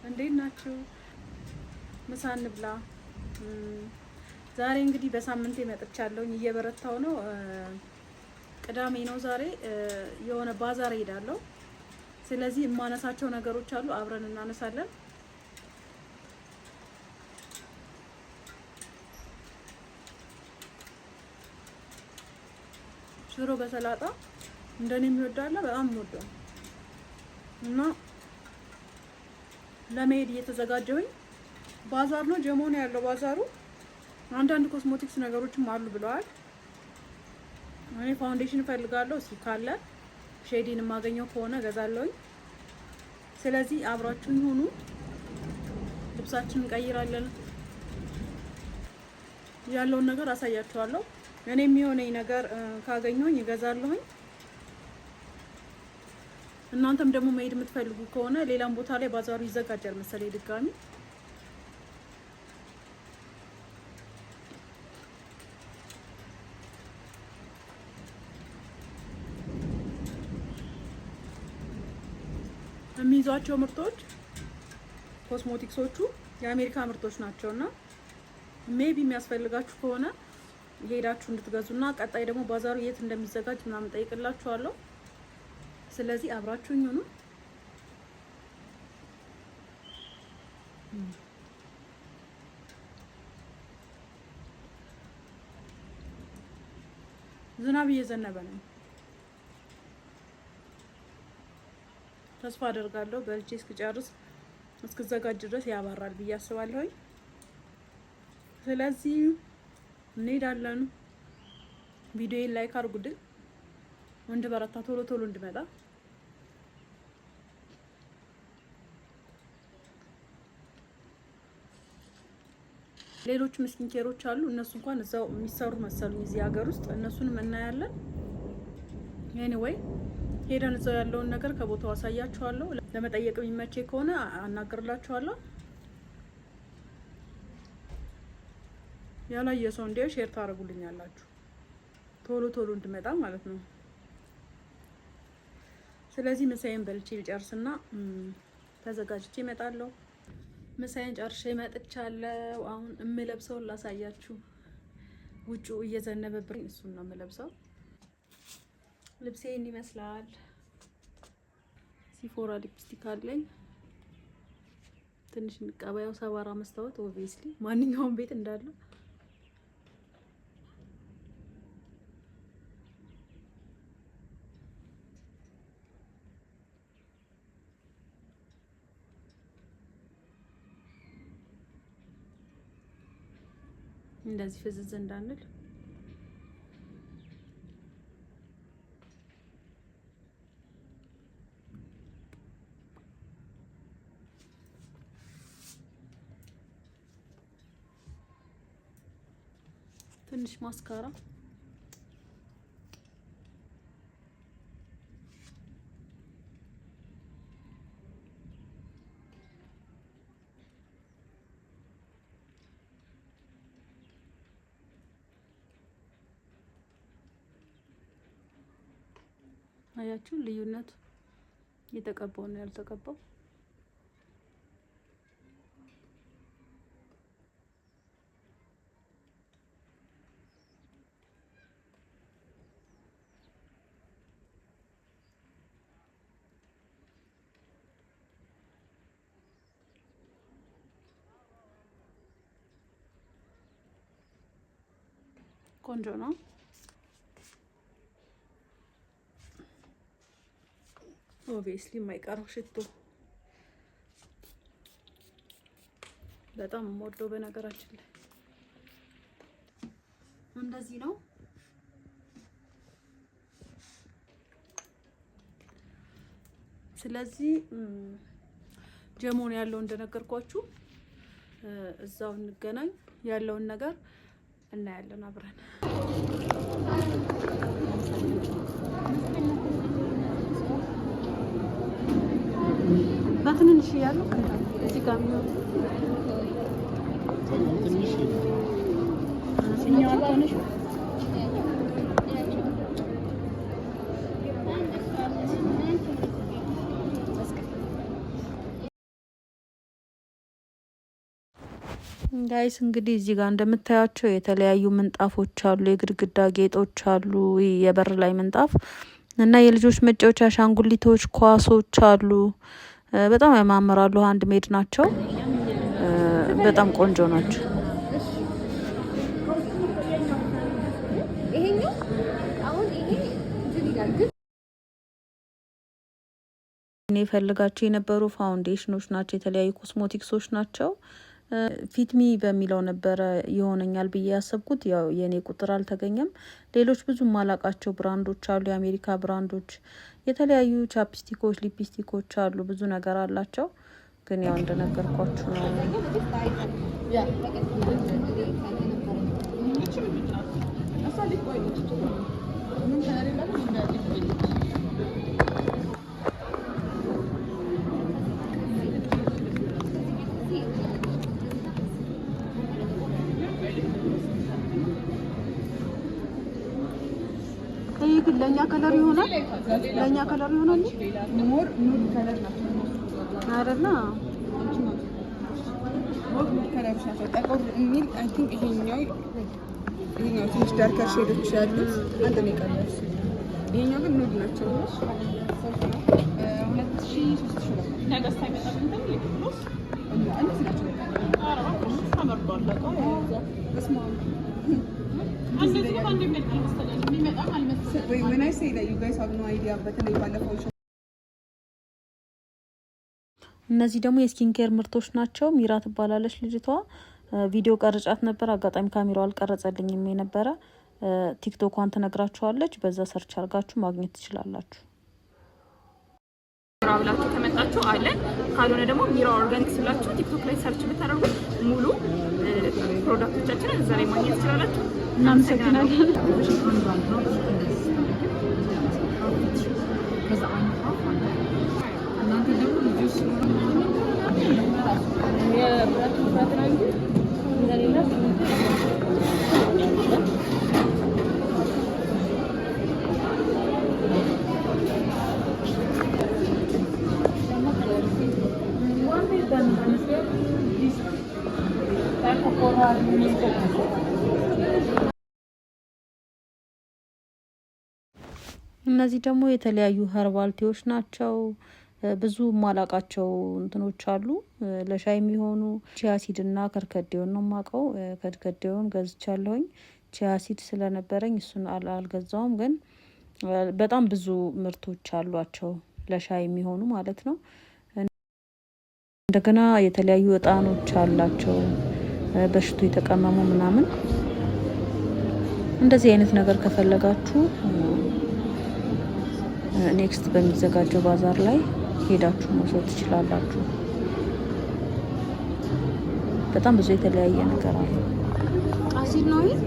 እንዴት ናችሁ? ምሳ እንብላ። ዛሬ እንግዲህ በሳምንቴ መጥቻለሁኝ። እየበረታው ነው። ቅዳሜ ነው ዛሬ። የሆነ ባዛር እሄዳለሁ። ስለዚህ የማነሳቸው ነገሮች አሉ፣ አብረን እናነሳለን። ሽሮ በሰላጣ እንደኔ የሚወድ አለ? በጣም የምወደው እና ለመሄድ እየተዘጋጀሁኝ ባዛር ነው፣ ጀሞ ነው ያለው ባዛሩ። አንዳንድ ኮስሞቲክስ ነገሮችም አሉ ብለዋል። እኔ foundation እፈልጋለሁ። እስኪ ካለ shade ኤን የማገኘው ከሆነ እገዛለሁኝ። ስለዚህ አብራችሁኝ ሁኑ። ልብሳችንን እንቀይራለን። ያለውን ነገር አሳያችኋለሁ። እኔ የሚሆነኝ ነገር ካገኘሁኝ እገዛለሁኝ። እናንተም ደግሞ መሄድ የምትፈልጉ ከሆነ ሌላም ቦታ ላይ ባዛሩ ይዘጋጃል መሰለኝ ድጋሚ። የሚይዟቸው ምርቶች ኮስሞቲክሶቹ የአሜሪካ ምርቶች ናቸው እና maybe የሚያስፈልጋችሁ ከሆነ ሄዳችሁ እንድትገዙና ቀጣይ ደግሞ ባዛሩ የት እንደሚዘጋጅ ምናምን ጠይቅላችኋለሁ። ስለዚህ አብራችሁኝ ሁኑ። ዝናብ እየዘነበ ነው። ተስፋ አደርጋለሁ በልቼ እስክጨርስ እስክዘጋጅ ድረስ ያባራል ብዬ አስባለሁኝ። ስለዚህ እንሄዳለን። ቪዲዮዬን like አድርጉልኝ እንድበረታ ቶሎ ቶሎ እንድመጣ። ሌሎች skin care ኦች አሉ። እነሱ እንኳን እዛው የሚሰሩ መሰሉኝ እዚህ ሀገር ውስጥ፣ እነሱንም እናያለን። Anyway ሄደን እዛው ያለውን ነገር ከቦታው አሳያችኋለሁ። ለመጠየቅ የሚመቼ ከሆነ አናግርላችኋለሁ። ያላየ ሰው እንዲያው share ታደርጉልኛላችሁ ቶሎ ቶሎ እንድመጣ ማለት ነው። ስለዚህ ምሳዬን በልቼ ልጨርስና ተዘጋጅቼ እመጣለሁ። ምሳዬን ጨርሼ መጥቻለሁ። አሁን የምለብሰውን ላሳያችሁ። ውጩ እየዘነበብኝ እሱን ነው የምለብሰው። ልብሴ ይህን ይመስላል። Sephora lipstick አለኝ። ትንሽ እንቀባያው ሰባራ መስታወት obviously ማንኛውም ቤት እንዳለው። እንደዚህ ፍዝዝ እንዳንል። ትንሽ ማስካራ፣ አያችሁ ልዩነቱ፣ የተቀባው ነው ያልተቀባው። ቆንጆ ነው። Obviously የማይቀረው ሽቶ፣ በጣም የምወደው በነገራችን ላይ እንደዚህ ነው። ስለዚህ ጀሞን ያለው እንደነገርኳችሁ እዛው እንገናኝ፣ ያለውን ነገር እናያለን አብረን። በትንንሽ እያሉ እዚህ ጋር የሚሆኑ ትንሽ Guys፣ እንግዲህ እዚህ ጋር እንደምታያቸው የተለያዩ ምንጣፎች አሉ፣ የግድግዳ ጌጦች አሉ፣ የበር ላይ ምንጣፍ እና የልጆች መጫወቻ አሻንጉሊቶች፣ ኳሶች አሉ። በጣም ያማምራሉ። Hand made ናቸው። በጣም ቆንጆ ናቸው። ይሄኛው አሁን ይሄ እንትን ይላል ግን እኔ ፈልጋቸው የነበሩ foundation ኖች ናቸው። የተለያዩ ኮስሞቲክሶች ናቸው። Fit me በሚለው ነበረ ይሆነኛል ብዬ ያሰብኩት፣ ያው የእኔ ቁጥር አልተገኘም። ሌሎች ብዙ ማላቃቸው brand ኦች አሉ፣ የአሜሪካ brand ኦች፣ የተለያዩ chapstick ኦች፣ ሊፕስቲኮች አሉ። ብዙ ነገር አላቸው። ግን ያው እንደነገርኳችሁ ነው። ይህ ግን ለእኛ color ይሆናል፣ ለእኛ color ይሆናል። More nude color ናቸው አይደለ? More nude color ኦች ናቸው። ጠቆር የሚል I think ይሄኛው ትንሽ darker shade ኦች ያሉት አንድ ነው የቀረው። ይሄኛው ግን nude ናቸው። 2000 3000 ነው። እነዚህ ናቸው። በስመ አብ። When I say that you guys have no idea፣ በተለይ ባለፈው እነዚህ ደግሞ የ skin care ምርቶች ናቸው። ሚራ ትባላለች ልጅቷ። ቪዲዮ ቀርጫት ነበር። አጋጣሚ ካሜራው አልቀረጸልኝም የነበረ። ቲክቶኳን ትነግራችኋለች። በዛ search አድርጋችሁ ማግኘት ትችላላችሁ። ሚራ ብላችሁ ከመጣችሁ አለን። ካልሆነ ደግሞ ሚራ ኦርጋኒክስ ብላችሁ ቲክቶክ ላይ search ብታደርጉ ሙሉ product ኦቻችንን እዛ ላይ ማግኘት ትችላላችሁ። እናመሰግናለን። እነዚህ ደግሞ የተለያዩ herbal tea ዎች ናቸው። ብዙ ማላቃቸው እንትኖች አሉ ለሻይ የሚሆኑ። Chia seed እና ከርከዴውን ነው የማውቀው። ከርከዴውን ገዝቻለሁኝ። Chia seed ስለነበረኝ እሱን አልገዛውም። ግን በጣም ብዙ ምርቶች አሏቸው ለሻይ የሚሆኑ ማለት ነው። እንደገና የተለያዩ እጣኖች አላቸው በሽቶ የተቀመሙ ምናምን። እንደዚህ አይነት ነገር ከፈለጋችሁ next በሚዘጋጀው ባዛር ላይ ሄዳችሁ መውሰድ ትችላላችሁ። በጣም ብዙ የተለያየ ነገር አለ። አሲድ ነው ይሄ።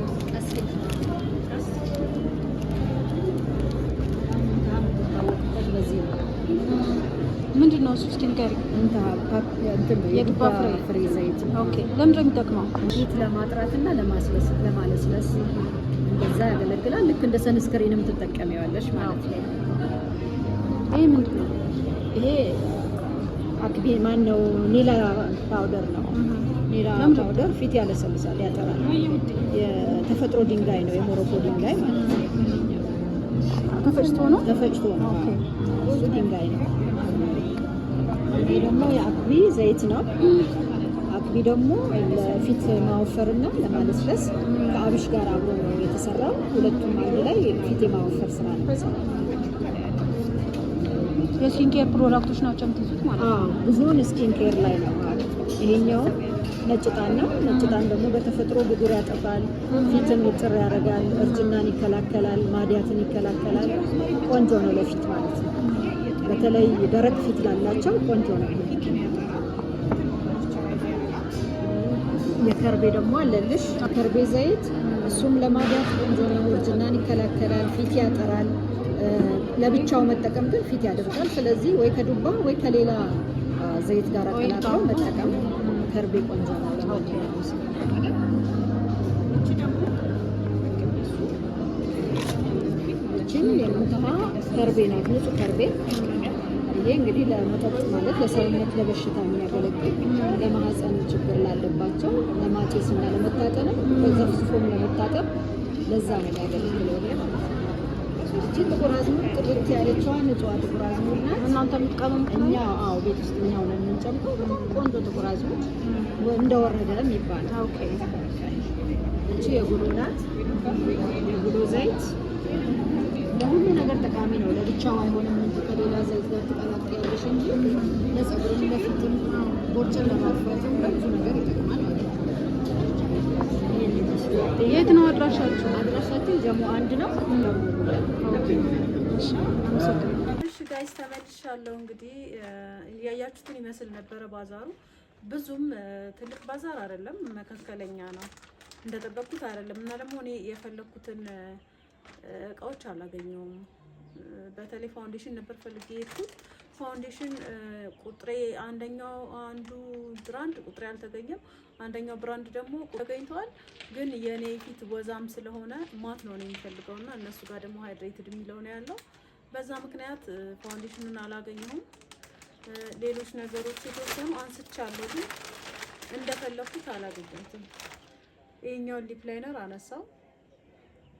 ምንድን ነው እሱ? Skin care የዱባ ፍሬ ዘይት። Okay። ለምንድን ነው የሚጠቅመው? ፊት ለማጥራት እና ለማለስለስ እንደዛ ያገለግላል። ልክ እንደ sunscreen ም ትጠቀሚዋለሽ ማለት ነው። ይሄ ምንድን ነው? ይሄ አክቢ ማን ነው? ኒላ powder ነው። ኒላ powder ፊት ያለሰልሳል፣ ያጠራል። የተፈጥሮ ድንጋይ ነው፣ የሞሮኮ ድንጋይ ማለት ነው። ተፈጭቶ ነው። ተፈጭቶ ነው። እሱ ድንጋይ ነው። ይሄ ደግሞ የአክቢ ዘይት ነው። አክቢ ደግሞ ለፊት ማወፈርና ለማለስለስ ከአብሽ ጋር አብሮ ነው የተሰራው። ሁለቱም አንድ ላይ ፊት የማወፈር ስራ ነው የሚሰራው። የ skin care product ኦች ናቸው የምትይዙት ማለት ነው። አዎ፣ ብዙውን skin care ላይ ነው። ይሄኛው ነጭ ዕጣን ነው። ነጭ ዕጣን ደግሞ በተፈጥሮ ብጉር ያጠፋል፣ ፊትን ንጥር ያደርጋል፣ እርጅናን ይከላከላል፣ ማዲያትን ይከላከላል። ቆንጆ ነው ለፊት ማለት ነው። በተለይ ደረቅ ፊት ላላቸው ቆንጆ ነው። ይሄ የከርቤ ደግሞ አለልሽ። ከርቤ ዘይት እሱም ለማዲያት ቆንጆ ነው። እርጅናን ይከላከላል፣ ፊት ያጠራል። ለብቻው መጠቀም ግን ፊት ያደርጋል። ስለዚህ ወይ ከዱባ ወይ ከሌላ ዘይት ጋር አቀላቅሎ መጠቀም ከርቤ ቆንጆ ነው ለማንኛውም ሰው። ይችን የምትሃ ከርቤ ናት፣ ንጹህ ከርቤ። ይሄ እንግዲህ ለመጠጥ ማለት ለሰውነት ለበሽታ የሚያገለግል፣ ለማህፀን ችግር ላለባቸው ለማጨስ እና ለመታጠንም በዘፍዝፎም ለመታጠብ ለዛ ነው የሚያገለግለው ይሄ ማለት ነው። እቺ ጥቁር አዝሙድ ጥርት ያለችዋ ንጹዋ ጥቁር አዝሙድ ናት። እናንተ የምትቀመሙት ነው? እኛ አዎ፣ ቤት ውስጥ እኛው ነን የምንጨምቀው። በጣም ቆንጆ ጥቁር አዝሙድ እንደወረደ የሚባለው። እቺ የጉሎ ናት። የጉሎ ዘይት ለሁሉ ነገር ጠቃሚ ነው። ለብቻው አይሆንም እንጂ ከሌላ ዘይት ጋር ትቀላቅያለሽ እንጂ ለፀጉርም፣ ለፊትም፣ ቦርጭን ለማጥፋትም ለብዙ ነገር ይጠቅማል ማለት ነው። ይሄን ይመስላል። የት ነው አድራሻችሁ? አድራሻችን ጀሞ 1 ነው። እሺ guys፣ ተመልሻለሁ። እንግዲህ እያያችሁትን ይመስል ነበረ ባዛሩ። ብዙም ትልቅ ባዛር አይደለም፣ መካከለኛ ነው። እንደጠበቅኩት አይደለም። እና ደግሞ እኔ የፈለግኩትን እቃዎች አላገኘውም። በተለይ foundation ነበር ፈልጌ የሄድኩት። Foundation ቁጥሬ አንደኛው አንዱ brand ቁጥሬ አልተገኘም። አንደኛው brand ደግሞ ተገኝተዋል። ግን የኔ ፊት ወዛም ስለሆነ matte ነው የሚፈልገው እና እነሱ ጋር ደግሞ hydrated የሚለው ነው ያለው። በዛ ምክንያት foundation ኑን አላገኘሁም። ሌሎች ነገሮች የተወሰኑ አንስቻለሁ፣ ግን እንደፈለኩት አላገኘሁትም። ይሄኛውን lip liner አነሳው።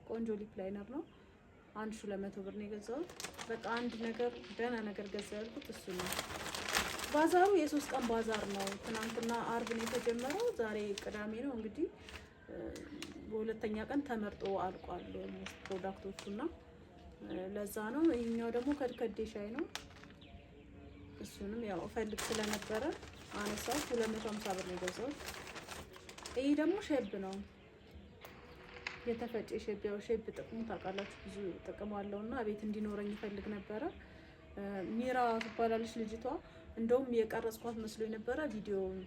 ቆንጆ lip liner ነው። 1200 ብር ነው የገዛሁት። በቃ አንድ ነገር ደህና ነገር ገዛ ያልኩት እሱ ነው። ባዛሩ የ3 ቀን ባዛር ነው። ትናንትና አርብ ነው የተጀመረው፣ ዛሬ ቅዳሜ ነው። እንግዲህ በሁለተኛ ቀን ተመርጦ አልቋል product ኦቹ እና ለዛ ነው። ይሄኛው ደግሞ ከርከዴ ሻይ ነው። እሱንም ያው እፈልግ ስለነበረ አነሳሁት። 250 ብር ነው የገዛሁት። ይህ ደግሞ ሼብ ነው፣ የተፈጨ ሼብ። ያው ሼብ ጥቅሙ ታውቃላችሁ፣ ብዙ ጥቅም አለው እና ቤት እንዲኖረኝ ይፈልግ ነበረ። ሚራ ትባላለች ልጅቷ። እንደውም የቀረጽኳት መስሎ የነበረ ቪዲዮውን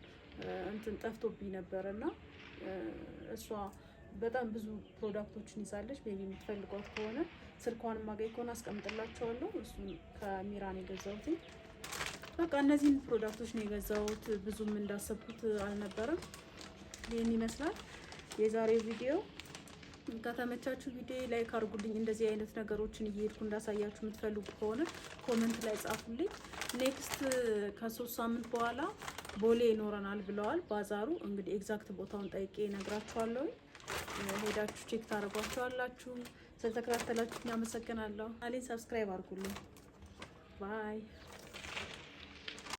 እንትን ጠፍቶብኝ ነበረ እና እሷ በጣም ብዙ product ኦችን ይዛለች። Maybe የምትፈልጓት ከሆነ ስልኳን ማገኝ ከሆነ አስቀምጥላቸዋለሁ። እሱን ከሚራ ነው የገዛሁት። በቃ እነዚህን product ኦች ነው የገዛሁት። ብዙም እንዳሰብኩት አልነበረም። ይህን ይመስላል የዛሬው ቪዲዮ። ከተመቻችሁ ቪዲዮ like አድርጉልኝ። እንደዚህ አይነት ነገሮችን እየሄድኩ እንዳሳያችሁ የምትፈልጉ ከሆነ comment ላይ ጻፉልኝ። Next ከ3 ሳምንት በኋላ ቦሌ ይኖረናል ብለዋል ባዛሩ። እንግዲህ exact ቦታውን ጠይቄ እነግራችኋለሁ። ሄዳችሁ check ታደርጓቸዋላችሁ። ስለተከታተላችሁ አመሰግናለሁ። አሌን subscribe አድርጉልኝ። Bye.